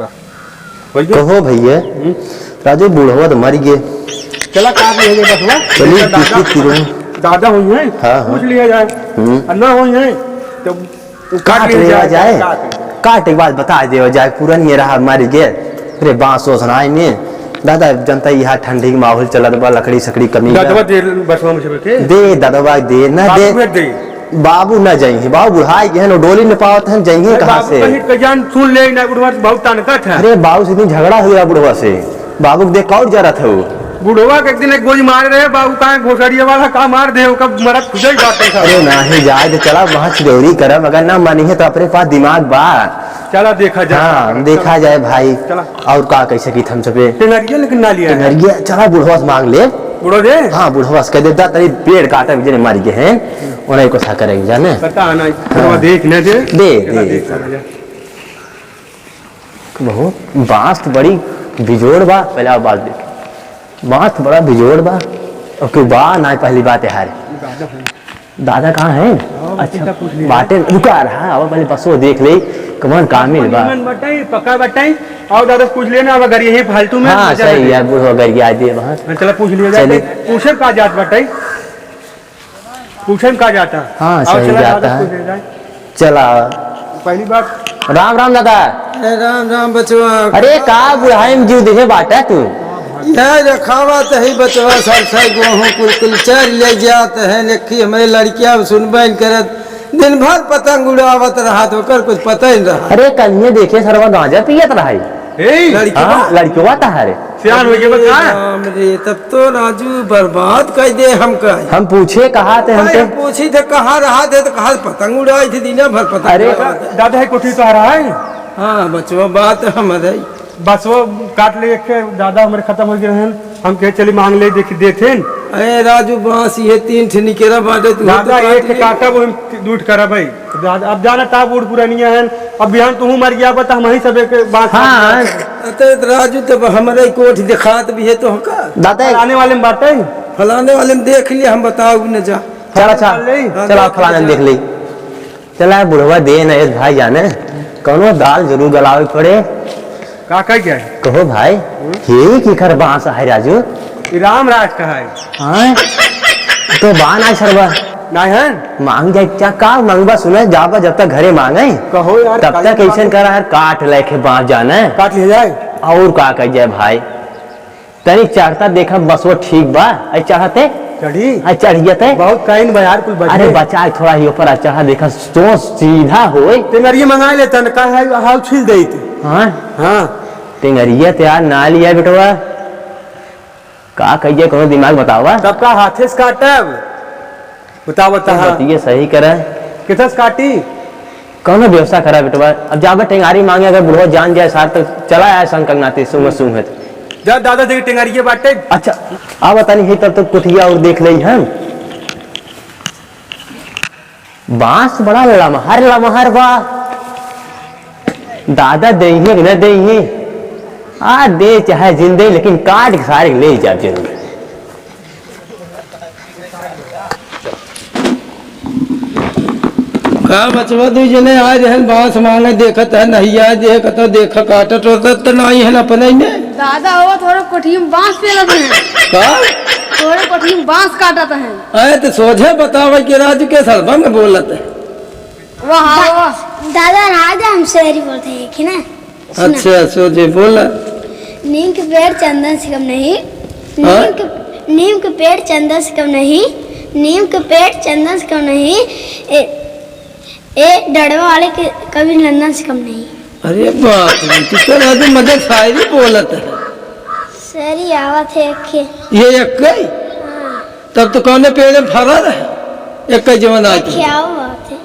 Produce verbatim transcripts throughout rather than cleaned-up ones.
भैया। कहो भैया, हम्म। राजू बुढ़वा तो मर गए। चला काट लिया जाए बसवा। चलिए, दादा, पूछिए, पूछिए। दादा हुई है, हाँ, हाँ। पूछ लिया जाए। हम्म। और ना हुई है, तो काट काट लिया लिया जाए, जाए। काट। काट एक बात बता देवा जाए, पुरनिया रहा, मर गए। अरे बांस ओस नाई में। दादा, जनता यहाँ ठंडी के माहौल चलत बा, लकड़ी सकड़ी कमी बा। ददवा दे बसवा में से बैठे। दे, ददवा दे, ना बाबू दे। भेज दे। बाबू ना जाइहे, बाबू बुढ़ाई गए हैं, डोली न पावत हैं, जाइहे अरे कहाँ बाबू से? कहीं के जान सुन ले ना, बुढ़वा से बहुत तनकत है। अरे बाबू से इतनी झगड़ा हो गया बुढ़वा से, बाबू के देख कौर जरत है वो। बुढ़वा के एक दिन एक गोली मारे रहे, बाबू कहाँ घोसड़िया वाला का मार दे, ओकर मरद खुजई बात है सब। अरे नाही, जाए दे, चला वहाँ चिरौरी करब, अगर ना मानिहे तो अपने पास दिमाग बा। चला देखा जाए। हाँ, देखा जाए भाई। चला। और का कह सकी हम सबे? टेंगरिया लेकिन ना लिया है। टेंगरिया, चला बुढ़वा से मांग ले। बुढ़वा दे? हाँ, बुढ़वा से कह दे, दा, तनी पेड़ काटे बिजने मारी के हैं, उन्हें को सा करेंगे जाने। पता है ना, हाँ। बुढ़वा देख ले दे। दे, चला दे, देख दे। ले जा। बहुत बांस तो बड़ी बिजोड़ बा, पहले आप बात देख। बांस तो बड़ा बिजोड़ बा। ओके, बा ना, पहली बात है हारे। दादा कहाँ है? हाँ, अच्छा, पूछ लिया। बाटे रुका रहा, अब पहले बसो देख ले, कमन कामिल बा। निमन बटाई, पक्का बटाई, और दादा पूछ लेना, अब अगर यही फालतू में हाँ, मजा सही लगे। यार, बुढ़वा गरिया दे वहाँ। हाँ, चला पूछ लिया जाए। चलिए। पूछे का जात बटाई? पूछे का जाता? हाँ, और सही चला जाता दादा है। पूछ लिया जाए। चला। पहली बात। राम राम दादा। अरे राम राम बचवा। अरे का बुढ़ाई में जीव देहे बाटा तू? यह रखावा तही बचवा, सरसों गेहूं कुल कुल चर ले जात है, लेकिन हमारे लड़किया अब सुनबे न करत, दिन भर पतंग उड़ावत रहा तो ओकर कुछ पता ही न रहा। अरे कन्हैया देखे सरवा गांजा पियत रहा है। ए, लड़किया? हाँ, लड़किया तहारे। सियान हो गए बा का? राम रे, तब तो राजू बर्बाद कर दे हमका। हम पूछे कहा थे अरे, हमके? हम पूछी थे कहाँ रहा थे तो कहा पतंग उड़ाई थी दीना भर पतंग अरे, उड़ावत। दादा है कोठी तो आ रहा है? हाँ बचवा, बात हमर है। बस वो काट ले एक के, दादा हमरे खत्म हो गए हैं, हम कहे चली मांग ले, देखी देथिन। अरे राजू, बांस ये तीन ठे निकेरा बाटे, तू दादा तो काट एक ले। काटा वो हम दूठ करा भाई। दादा, अब जाना ताप उड़ पुरानिया है, अब बिहान तू मर गया बता, हम ही सब एक बांस हाँ। काट लेते हैं। अते राजू, तब हमरे कोठ दिखात भी है तो हमका। दादा। आने वाले में बाटे। फलाने वाले में देख लिया, हम बताओ न जा। चला, चला। ले। हाँ, चला, देख फलाने में ले। देख ले। चला, बुढ़वा दे न, ए भाई जाने, कौनो दाल जरूर गलावे पड़े। का कह गया है? कहो भाई, हम्म? ये की कर बांस है राजू? ई राम राज का है। हाँ? तो बा ना सरवा। नहीं है? मांग जाए क्या, का मांगबा सुने, जाबा जब तक घरे मांगे। कहो यार, तब काली तक ऐसन बात। करा है, काट लेके बांस जाने। काट लिया जाए। और का कह जाए भाई? तनी चढ़ता देखा बसवा ठीक बा, आई चढ़ते? चढ़ी? आई चढ़िया ते? बहुत काइन बा यार, कुल बच अरे गए। बचा, थोड़ा ही ऊपर आ चढ़ा देखा, तो सीधा होए। टेंगरिया मंगा लेता न, का है, हाउ छील देते। हाँ? हाँ। टेंगरिया ते यार ना लिया बेटवा। का कहिए, कोनो दिमाग बतावा। तब का हाथे से काटब? बताओ, बताओ। बतिये सही करे। किधर से काटी? कौनो व्यवस्था करा बेटवा। अब जाबे टेंगारी मांगे, अगर बुढ़वा जान जाए सार, तो चला आए संग कंगनाती, सूंघत सूंघत। जा दादा जी के टेंगारिये बाटे। अच्छा, आवा तनी ही तब तक कुटिया और देख लेई हम। बांस बड़ा लमहर लमहर बा। दादा देइहे कि न देइहे? आ दे चाहे जिन दे, लेकिन काट के सारे ले जाब जरूर। का बचवा, दुई जने आए रहन बांस मांगे, देखत है नहीं आए, देख तो देख काटत ओटत तो नहीं है अपने में। दादा हो थोड़े कोठिया में बांस पेलत हैं। का? थोड़े कोठिया में बांस काटत हैं। अरे तो सोझे बतावे कि राजू के सरबंग बोलत है। वाह, वाह। दादा, राजा हम शायरी बोलते हैं कि ना? सुना। अच्छा, सोझे बोला। नीम के पेड़ चंदन से कम नहीं। हाँ? नीम के, नीम के पेड़ चंदन से कम नहीं। नीम के पेड़ चंदन से कम नहीं। ए, ए डड़वा वाले के कभी नंदन से कम नहीं। अरे बाप रे, तू तो राजू मदर शायरी बोलत है। शायरी आवत है एक के। ये एक के? हाँ। तब तो कौने पेड़ में फरा रहे? एक के जवन आज। क्या बात है?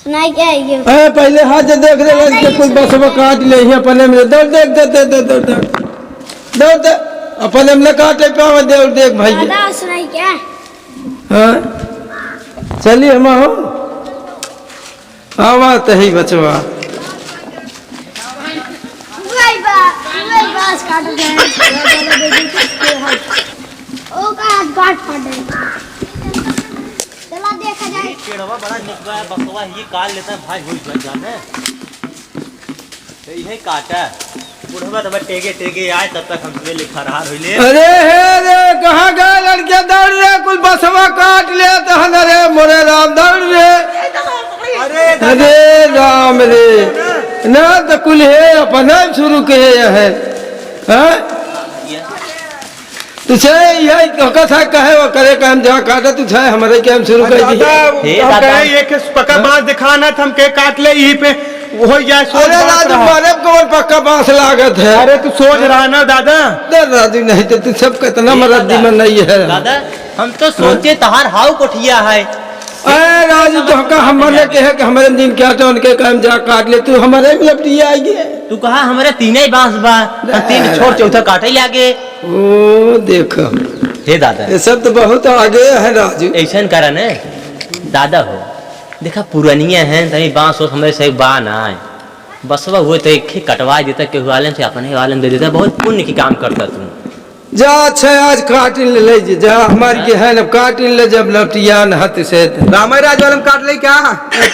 सुनाई क्या है ये? ए, पहले हाथ जे देख रहे हैं, कुल बसवा काट ले ही अपने में। दौड़, देख, दे, दे, दे, दौड़, दौड़। दौड़, दे। अपने में काटे पावे, दौड़, देख भाई। दादा, सुनाई क्या? हाँ? चलिए, हम आओ। आवा तही बचवा। भाई बा, भाई बांस काट दे। ओ का हाथ गांठ फाट दे। चला देखा जाए। ये पेड़वा बड़ा निक बा, बसवा ये काट लेता है भाई, हो जाए जाने। इहे काटा। बुढ़वा तब टेगे टेगे आए, तब तक हम तुम्हें लिखा रहा होइले। अरे हे रे, कहाँ गए लड़के? दौड़ रे, कुल बसवा काट ले तहन रे, मोरे राम, दौड़ रे। अरे अरे राम रे, ना तो कुल हे अपना शुरू के है, हाँ? तू छे यही कथा कहे वो करे काम जहाँ काटा, तू छे हमरे के हम शुरू कर दी। दादा, हे हम दादा। कहे एक पक्का हाँ? बांस दिखा ना, तो हम कहे काट ले यहीं पे, हो जाए, सोच अरे बात राजू, रहा। मारे कौन पक्का बांस लागत है? अरे तू सोच रहा ना दादा। दे राजू, नहीं तो तू सब कितना हे मरद दादा। दिमन नहीं है। दादा, हम तो सोचे तहार हाउ कोठिया है। अरे राजू, तो हमका हमरे के है कि हमरे दिन क्या तो उनके काम जा काट ले, तू हमरे में लपटिया आई है। तू कहा हमरे तीन ही बांस बा, हम तीन छोड़ चौथा काटे लागे। ओ, देखो। हे दादा। ये सब तो बहुत आगे है, राजू। ऐसन करा ने, दादा हो। देखा, पुरनिया है, तनी बांस ओस हमरे से बा ना। बसवा हुए तो एक ही कटवा देता, केहू वाले से, अपने वाले दे देता, बहुत पुण्य की काम करता तू। जा, अच्छा, आज काटिन ले, ले जे, जा, हमार के है ना, काटिन ले जब लपटिया न हाथ से तो। रामायण राज वाले में काट ले क्या?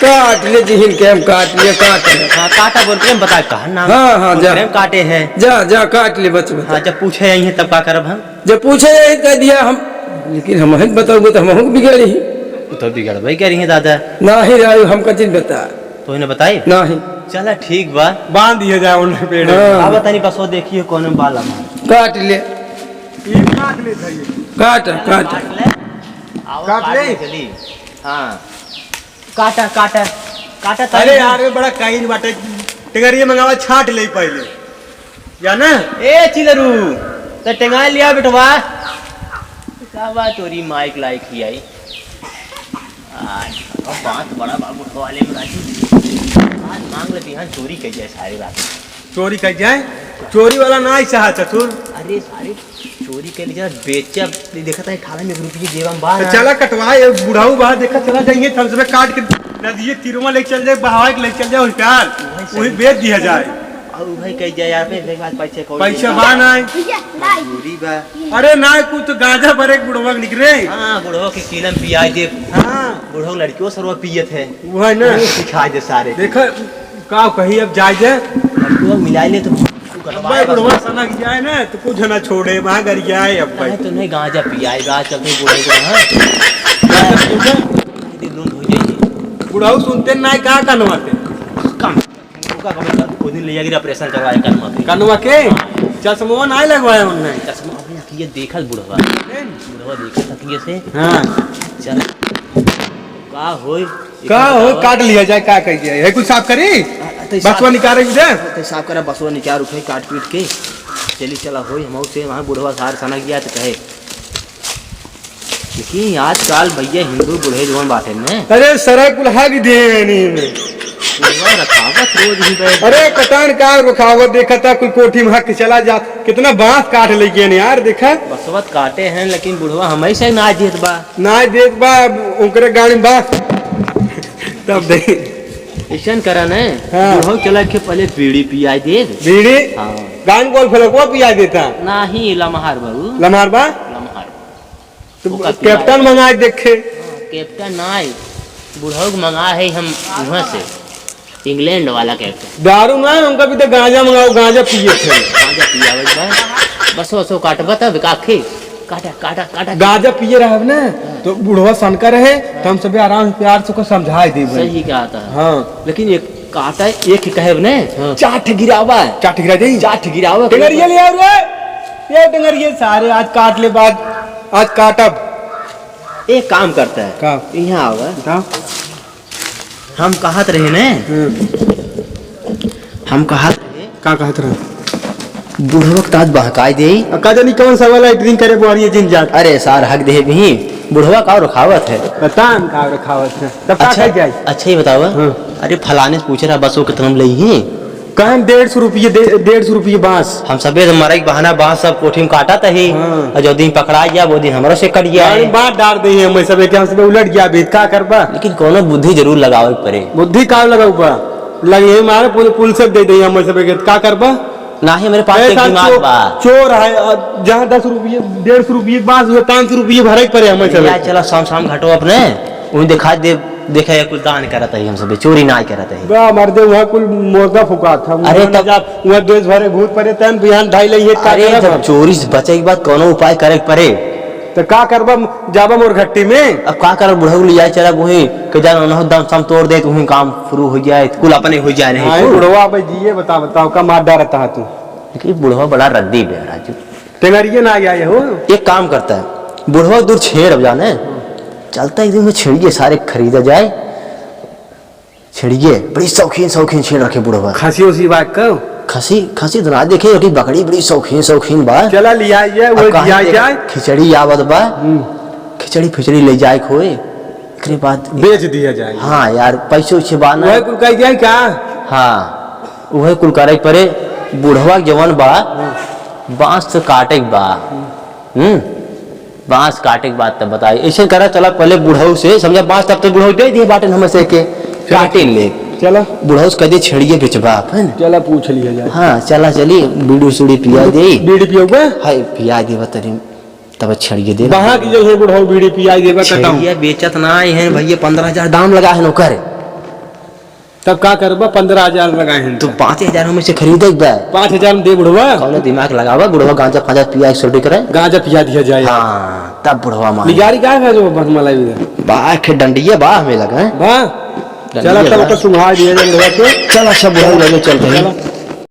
काट ले जिहिन के हम काट ले, काट ले। हाँ, काटा बोल के हम बता, कहा नाम? हाँ, हाँ, बोल जा। के हम काटे हैं। जा, जा, काट ले, बच, बच। हाँ, जब पूछे आई हैं, तब का करब हम? जब पूछे आई, कह दिया हम, लेकिन हम ही बताओगे तो हम ही बिगड़ी ही। तो बिगड़बे करी हैं, दादा। ना ही रहा, हम कचिन बता। तो इन्हें बताई? नहीं। चला, ठीक बा। बांध दिए जाए उन्हें पेड़। हाँ। अब तनी बसो देखिए कौन बाला में। काट ले। ये काट ले भाई। काट, काट। काट ले। आओ, काट काट ले। ले चली। हाँ। काटा, काटा, काटा, अरे ताई। यार, ये बड़ा काइन बाटे। टेंगरिया मंगावा, छाट ले पहले। जाना? ए चिलरू, तो टेंगाई लिया बेटवा। का बा तोरी माइक लाइक ही आई? आज बात बड़ा बाबू वाले में राजू। आज मांग ले बिहान चोरी कइ जाए सारे रात। चोरी कइ जाए? चोरी वाला ना ऐसा है चतुर। अरे सारे चोरी कइ ले जा, बेचब, देखत है ठाला में एक रुपये जेबा में बा तो ना। चला कटवा, ये बुढ़ाऊ बा, देखा चला जाइए, थमसबे काट के नदिये तीरवा लेके चल जाए, बहावा के लेके चल जाए, होशियार, वही सही। वही बेच दिया जाए। और वही कह जाए यार, पे, पे, पैसे कौड़ी पैसे बा। बा ना। भैया, लाई। मजबूरी बा। अरे ना, कुछ तो गांजा भरे एक बुढ़वा के निकले। हाँ, बुढ़वा के चीलम पियाई दे। हाँ। बुढ़वा लड़कियों सरवा पियत है। वो है ना। वो सिखाई दे सारे। देखा, का कही अब जाए जे? लड़कियों मिलाई ले तो तू कटवाए भाई, बस। बुढ़वा सनक जाए ना, तो कुछ ना छोड़े, वहाँ गरियाए अब भाई। नहीं तो नहीं, गांजा पियाए, गांजा चलते बुढ़े को, हाँ। गांजा पीबे? दिल लूंड हो जाइए। बुढ़ऊ सुनते ना, का कनवाते? कम। उनका कम कर, वो दिन ले जाके ऑपरेशन करवाए कनवा पे। कनवा के? हाँ। चश्मवा ना लगवाए उनने। चश्मा अपने अखिए देखल बुढ़वा। हैं? बुढ़वा देखल अखिए से। हाँ। चल। का होई? का हो, काट लिया जाए, का कह दिया है? कुछ साफ करी? आ, तो बसवा साफ निकाले इधर। तो साफ करा, बसवा निकाल उठे, काट पीट के। चली, चला, होई, हम से वहाँ बुढ़वा सार सनक गया तो कहे। लेकिन आजकल भैया हिंदू बूढ़े जवन बाटे ने। अरे, सरा कुल हग दे नहीं में। बुढ़वा रखावत रोज ही बैठ। अरे, पता न का रखावत, देखा था, कोई कोठी में हक के चला जा। कितना बांस काट ले गए ने यार, देखा। बसवत काटे हैं, लेकिन बुढ़वा हमें से ना देत बा। ना देख बा, ओकरे गाड़ी में बा। तब दे। ऐसन करा ने, हाँ। बुढ़ऊ चला के पहले बीड़ी पियाई दे। बीड़ी? हाँ। गान गोल फलकवा पियाई देता। नाही, लमहार बाबू। लमहार बा? लमहार। तो ओका कैप्टन पियाई। मंगाए देखे। हाँ, कैप्टन ना आई, बुढ़ऊ के मंगा है हम वहाँ से। इंग्लैंड वाला कैप्टन। दारू ना, उनका भी तो गांजा मंगाओ, गांजा पिए थे। गांजा पियावत बा। बसो, बसो, काटबा तब, काखे? काटा, काटा, काटा। गांजा पिए रहब ना, तो बुढ़वा सनका रहे, तो हम सबे आराम से प्यार से ओकर समझाए देब। सही कहा था। हाँ। लेकिन एक काटा, एक ही कहब ने, हाँ। चाट गिरावा। चाट गिरा दे। चाट गिरावा। टेंगरिया ले आओ रे। ये टेंगरिया सारे आज काट ले बाद, आज काटब। एक काम करता है। का? यहाँ आवा। बताओ। हम कहत रहे ने। हम्म। हम कहत रहे। का कहत रहे? बुढ़वा के तात बहकाई देई। आ, का जानी कौन सा वाला ड्रिंक करे बुढ़िया जिन जात। अरे सार हक दे भी। बुढ़वा का रखावत है? पता न का रखावत है। तब का अच्छा, कह जाए? अच्छा ही बतावा। हाँ। अरे फलाने से पूछ रहा बस वो कितना में लई ही? कहन डेढ़ सौ रुपये, डे-, डेढ़ सौ रुपये बांस। हम सबे तो मरे के बहाना बांस सब कोठी में काटा तही। हाँ। और जो दिन पकड़ा गया, वो दिन हमरो से कट गया गाड़ी है। बांस डार दे है, मैं सबे के हम सबे उलट गया, अभी का करबा? लेकिन कोनो बुद्धि जरूर लगावे के पड़े। बुद्धि का लगाऊ बा? लगे मारे पुल-, पुलिस दे दे हम सबे के, का करबा? नाही, मेरे पास ए एक साहब, दिमाग चो-, बा। चोर है, अ, जहाँ दस रुपये, डेढ़ सौ रुपये के बांस हुए, पाँच सौ रुपये भरे के पड़े हम सबे। चला शाम शाम घाटो अपने, वहीं दिखा दे। देखा, ये कुल दान करत ही, हम सब चोरी नाहीं करत ही। बा, मर दे, वहाँ कुल मुर्दा फुकात ह। अरे, वहाँ तब जा, वहाँ देश भरे भूत परे, तन बिहान ढाई लइहे, का अरे, करब जब हम? चोरी से बचे के बाद कौनो उपाय करे के परे। त का करबा, जाबा मोर घट्टी में? अब का करब, बुढ़ऊ लियाए चला वहीं, के जान उन्हों दम सम तोड़ दे, त वहीं काम शुरू हो जाए, कुल अपने हो जाए, नहीं हाँ, कुल। बुढ़वा अब जिए, बता, बताओ, का मार डारत ह तू? लेकिन बुढ़वा बड़ा रद्दी बे, राजू। टेंगरिए ना आया ये हो। एक काम करता है, बुढ़वा दूर छेड़ अब जाने, चलता एक दिन में छेड़िए सारे खरीदा जाए। छेड़िए, बड़ी शौकीन, शौकीन छेड़ रखे बुढ़वा। खसी उसी बात का? खसी, खसी तो ना देखे, एक बकरी बड़ी शौकीन, शौकीन बा। चला लिया जाए, अब वो कहाँ लिया से जाए। खिचड़ी आवत बा, हम्म। खिचड़ी, फिचड़ी ले जाए खोए, एकरे बाद बेच दिया जाए। हाँ यार, पैसे उसे बा ना। वही कुल कह जाए का? हाँ, वही कुल करे के परे। बुढ़वा जवन बा, हाँ। बांस तो काटे के बा। हम्म। हम्म, बांस काटे के बाद तब बताई। ऐसे करा, चला पहले बुढ़ऊ से समझा, बांस तब तो बुढ़ऊ दे दिए बाटन हमें से के, चला। काटे ले। चला। बुढ़ऊ से कह दे छेड़िए बेचबा अपन। चला पूछ लिया जाए। हाँ, चला चली, बीड़ी सूड़ी पिया दे। बीड़ी पियोगे? हाय, पिया दे बतरी, तब छेड़िए दे। बहा की जगह बुढ़ऊ बीड़ी पिया देबा, कटाऊ। छेड़िया बेचत ना आए हैं भैया, पन्द्रह हजार दाम लगा है ओकर। तब का करबा? पन्द्रह हजार लगाए हैं तो तो। पाँच हजार में से खरीदे के बा। पाँच हजार में दे बुढ़वा। कौनो दिमाग लगावा, बुढ़वा गांजा फांजा पिया के सोटी करे। गांजा पिया दिया जाए। हाँ, तब बुढ़वा माने। निगारी का है जो बस मलाई में? बा के डंडिया बा हमें लगा है। बा। डंडिया चला तब बा। तो सुंघा दिया जाए बुढ़वा के। चल अच्छा बुढ़वा लगे चलते हैं। चला।